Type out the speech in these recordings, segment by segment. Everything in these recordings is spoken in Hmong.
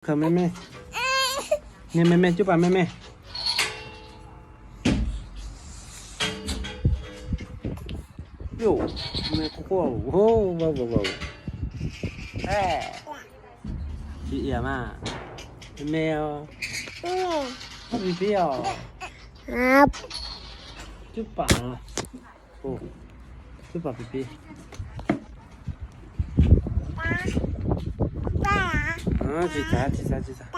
Khaws me me. Niag me me, cub pas me me. Yus, me quaj quaj, vau vau vau. Tsis iam mas. Me me os. Pib pib os. Cub pas. Cub pas pib pib. Tsis txav, tsis txav, tsis txav.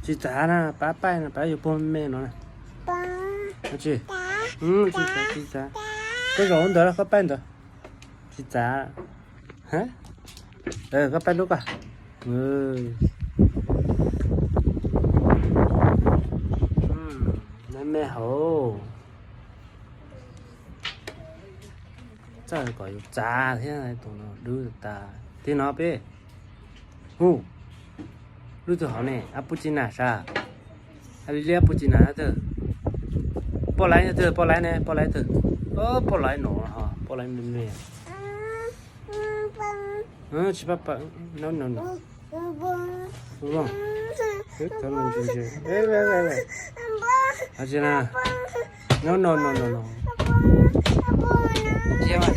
Tsis txav na, pab paib no, pab yuav puag me me no na. Tsis txav, tsis txav. Koj zaum ntawd, koj paib ntawd. Tsis txav. Koj paib lub koj. Me me hauv. Txawj kom yus txav thiab, tus no dub tas. Tib no peb. Hu, lub twg hauv ne? Ab pub tsis nas sas. Ab li li ab pub tsis nas twg? Poj laib twg, poj laib ne, poj laib twg? Poj laib no ho, poj laib me me. Tsis pab pab, no no no. Tsis na. No no no no no. Tsis mas